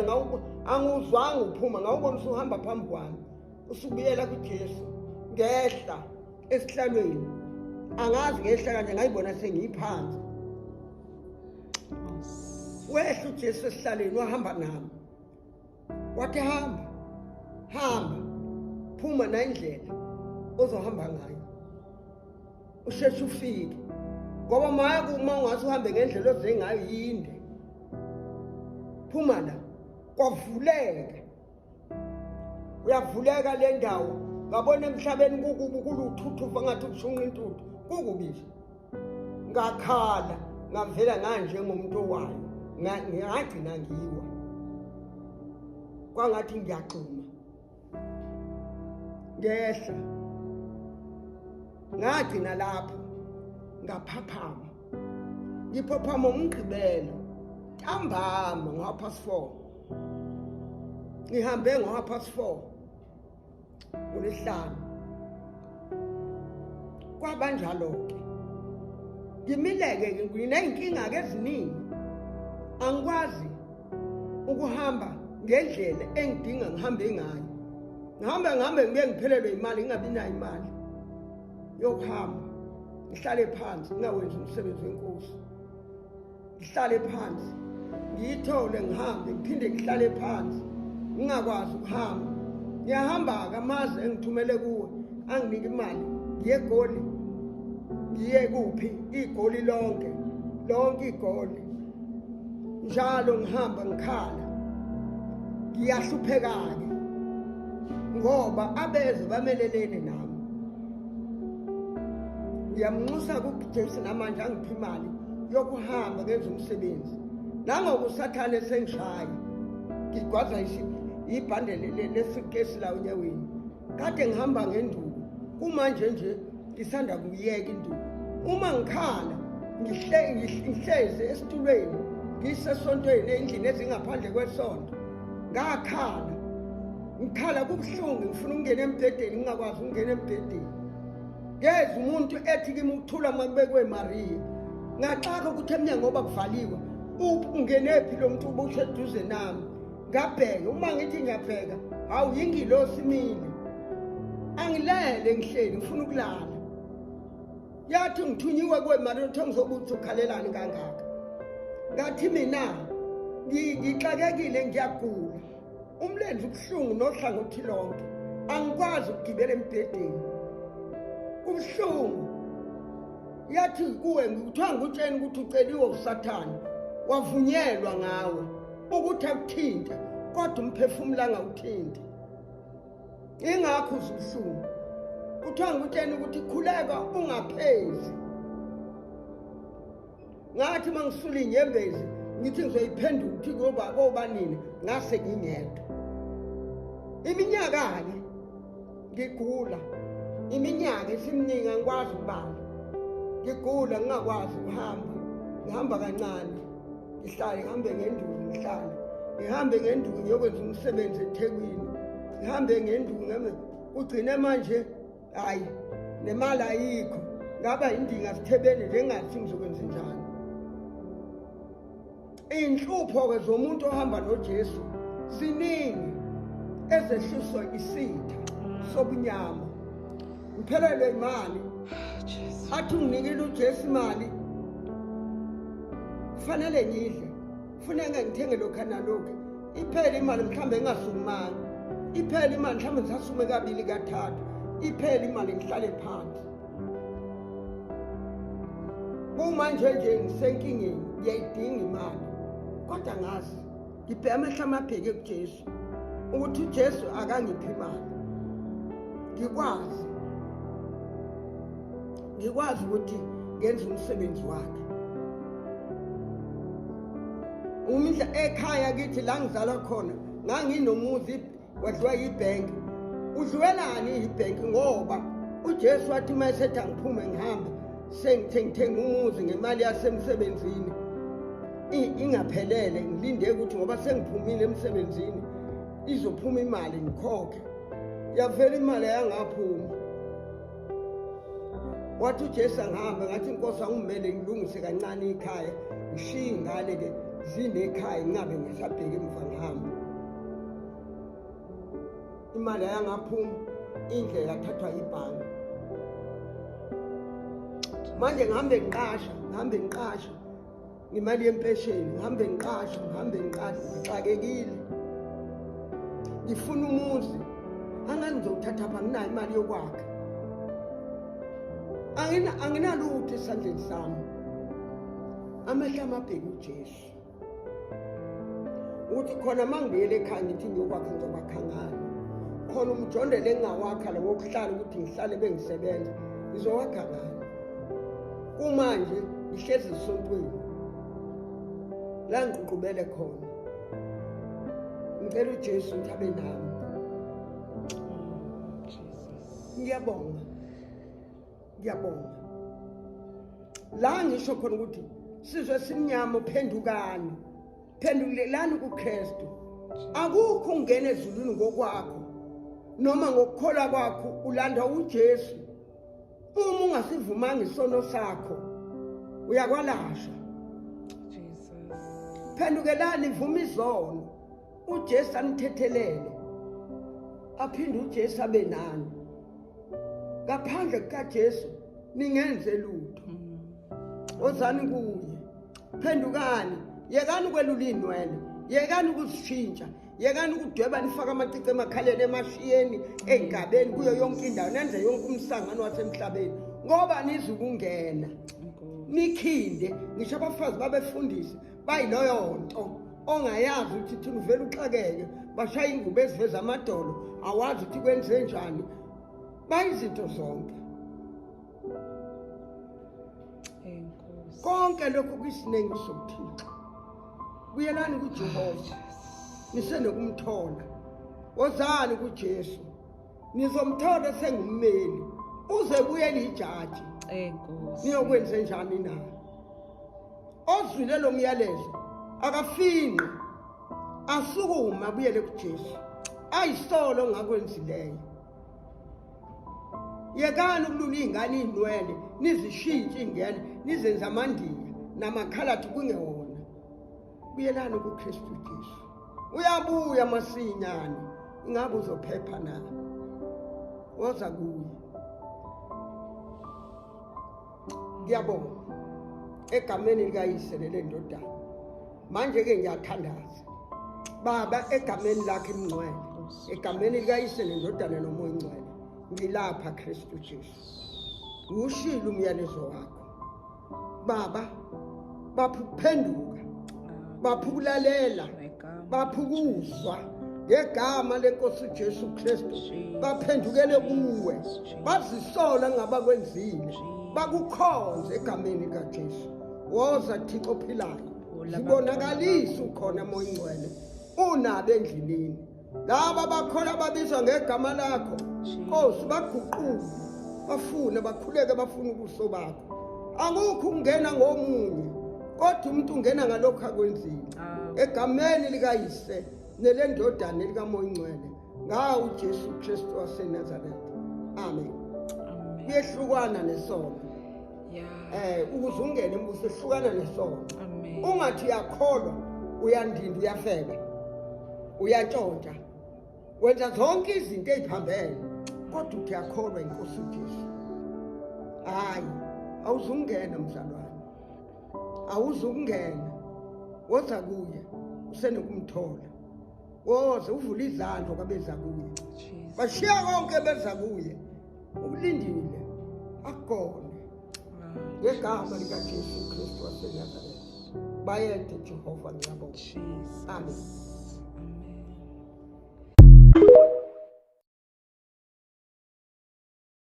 umoya angiwuzwanga uphuma, ngawubona usuhamba phambi kwami usubuyela kuJesu. Ngehla esihlalweni, angazi ngehla kanje, ngayibona sengiyiphansi. Wehla uJesu esihlalweni wahamba nami, wathi hamba hamba, phuma na indlela ozohamba ngayo, usheshe ufike, ngoba maya uma ungathi uhambe ngendlela oze ngayo yinde, phuma la. Kwavuleka, uyavuleka le ndawo, ngabona emhlabeni kukubi, kuluthuthuva ngathi kushunqa intuthu, kukubi nje. Ngakhala, ngavela nganjengomuntu owayo, ngagcina ngiwa kwangathi ngiyagxuma, ngehla, ngagcina lapho ngaphaphama. Ngiphaphama umgqibelo ntambama ngo-4:30, ngihambe ngo-4:30 ngolwesihlanu. Kwabanjalo-ke, ngimileke, nginey'nkinga-ke eziningi, angikwazi ukuhamba ngendlela engidinga ngihambe ngayo. Ngihambe ngihambe ngibuye ngiphelelwe imali, ngingabi nayo imali yokuhamba, ngihlale phansi ngingawenzi umsebenzi wenkosi, ngihlale phansi ngiyithole, ngihambe ngiphinde ngihlale phansi ngingakwazi ukuhamba. Ngiyahamba-ke amazi engithumele kuwe anginike imali, ngiye eGoli, ngiye kuphi, iGoli lonke lonke iGoli njalo ngihamba ngikhala. Ngiyahlupheka-ke ngoba abeze bamelelene nami. Ngiyamnxusa kuJesu namanje angiphi imali yokuhamba ngenza umsebenzi, nangoku usathane esengishaya, ngigwaza ibhande lesuitcase la onyaweni. Kade ngihamba ngenduku, kumanje nje ngisanda kuyeka induku. Uma ngikhala ngihlezi esitulweni ngisesontweni, endlini ezingaphandle kwesonto, ngakhala ngikhala kubuhlungu, ngifuna ukungena embhedeni, ngingakwazi ukungena embhedeni. Ngezwa umuntu ethi kimi ukuthula makubekwe Maria. Ngaxaka ukuthi emnyango ngoba kuvaliwe, ungenephi lo muntu ubushe eduze nami. Ngabheka, uma ngithi ngiyabheka, hawu, yingilosi imile. Angilele, ngihleli ngifuna ukulala. Yathi ngithunyiwe kuwe Maria, uthe ngizobuthi ukhalelani kangaka. Ngathi mina ngixakekile, ngiyagula, umlenze ubuhlungu nohlangothi lonke, angikwazi ukugibela embhedeni, kubuhlungu. Yathi kuwe ngikuthiwa ngikutshena ukuthi uceliwe uSathane, wavunyelwa ngawe ukuthi akuthinte, kodwa umphefumulo angawuthinti, ingakho uzubuhlungu. Kuthiwa ngikutshena ukuthi khuleka ungaphezi. Ngathi uma ngisula iy'nyembezi ngithi ngizoyiphendula ukuthi kuyoba koba nini, ngase ngingedwa. Iminyaka-ke ngigula, iminyaka isiminingi, angikwazi ukubala. Ngigula ngingakwazi ukuhamba, ngihamba kancane, ngihlale ngihambe ngenduku, ngihlale ngihambe ngenduku ngiyokwenza umsebenzi eThekwini, ngihambe ngenduku ngihambe, kugcine manje hayi nemali ayikho, ngaba indinga sithebeni njengathi ngizokwenza njani. Inhlupho-ke zomuntu ohamba noJesu ziningi, ezehliswa isitha sobunyama. Ngiphelelwe imali, athi unginikile uJesu imali, kufanele ngidle, kufuneka ngithenge lokhu nalokhu. Iphele imali, mhlawumbe engasukumanga, iphele imali, mhlawumbe ngisasume kabili kathathu, iphele imali, ngihlale phansi. Kumanje nje ngisenkingeni, ngiyayidinga imali, kodwa ngazi ngibheka amehlo amabheke kuJesu ukuthi uJesu akangiphi imali, ngikwazi ukuthi ngenze umsebenzi wakhe. Umihla ekhaya kithi la ngizalwa khona nganginomuzi, wadliwa yibhenki. Udliwelani ibhenki? Ngoba uJesu wathi uma esethi angiphume ngihambe, sengithe ngithenga umuzi ngemali yasemsebenzini ingaphelele, ngilinde ukuthi ngoba sengiphumile emsebenzini izophuma imali ngikhokhe. Yavela imali yangaphuma. Wathi uJesu angihambe, ngathi inkosi angimele ngilungise kancane ikhaya, ngishiye ingane ke zinekhaya, ngingabe ngisabheka emva, ngihambe. Imali ayangaphuma, indlela yathathwa ibhange. Manje ngihambe ngiqasha, ngihambe ngiqasha ngemali yempesheni, ngihambe ngiqasha, ngihambe ngiqasha, ngixakekile. Ngifuna umuzi, angazi ngizowuthatha phi, anginayo imali yokwakha. Anginalutho esandleni sami. Amehlo amabheke uJesu. Ukuthi khona uma ngibuyele ekhaya ngithi ngiyokwakha ngizokwakha ngani? Khona umjondelo engingawakha lo wokuhlala ukuthi ngihlale bengisebenza, ngizowakha ngani? Kumanje ngihlezi esontweni la ngiququbele khona. Ngicela uJesu ukuthi abe nami. Ngiyabonga. Ngiyabonga. La ngisho khona ukuthi sizwe simnyama phendukani. Phendulelani kuKristu. Akukho ungena ezulwini ngokwakho noma ngokukholwa kwakho ulanda uJesu. Uma ungasivumanga isono sakho uyakwalashwa. Jesus. Phendukelani vuma izono. uJesu anithethelele. Aphinde uJesu abe nani. Ngaphandle kukaJesu ningenze lutho. Wozani kuye. Phendukani, yekani ukwelula inwele, yekani ukuzishintsha, yekani ukudweba nifake amacici emakhaleni, emashiyeni, ey'gabeni, kuyo yonke indawo, nenze yonke umsangano wasemhlabeni ngoba nizukungena nikhinde. Ngisho abafazi babefundisi bayiloyo nto ongayazi ukuthi thina uvele uxakeke, bashaya ingubo eziveza amadolo, awazi ukuthi kwenze njani, bayizinto zonke. Konke lokhu kuyisinengiso kuThixo. Buyelani kuJehova nisenokumthola. Wozani kuJesu nizomthola sengummeli, uze buyele ijaji. Niyokwenze njani na? Ozwile lo myalezo akafinqe, asukume abuyele kuJesu. Ayisolo ngakwenzileyo. Yekani ukulula iy'ngane iy'nwele, nizishintshe iy'ngane, nizenze amandiya namakhalathi kungewona. Buyelani kuKristu Jesu. Uyabuya masinyane. Ingabe uzophepha na? Woza kuye. Ngiyabonga. Egameni likaYise nelendodana. Manje-ke ngiyathandaza. Baba, egameni lakhe elingcwele, egameni likaYise nendodana noMoya oNgcwele, ngilapha Kristu Jesu. Ngiwushilo umyalezo wakho. Baba, bapha ukuphenduka, bapha ukulalela, bapha ukuzwa ngegama lenkosi uJesu Kristu. Baphendukele kuwe, bazisola ngabakwenzile, bakukhonze egameni likaJesu. Woza Thixo ophilayo, zibonakalise ukhona Moya Ingcwele unabo endleleni. Laba bakholwa babizwa ngegama lakho Nkosi, baguquke, bafune, bakhuleke, bafune ubuso bakho. Akukho ukungena ngomunye, kodwa umuntu ungena ngalokho akwenzile. Egameni likaYise nelendodana elikaMoya Ingcwele, ngawo uJesu Kristu waseNazaretha. Amen. Kuyehlukana nesono. Ukuze ungene embuso ehlukana nesono. Ungathi uyakholwa, uyandinda, uyafeba, uyantshontsha, wenza zonke izinto eziphambene, kodwa uthi uyakholwa inkosi uJesu. Hayi, awuzungena mzalwane, awuzungena. Woza kuye, usenokumthola. Woza uvule izandla kwabeza kuye, bashiya konke beza kuye. Ukulindile akugone ngegama likaJesu Kristu waseNazaretha. Bayede Jehova, ngiyabonga. Amen.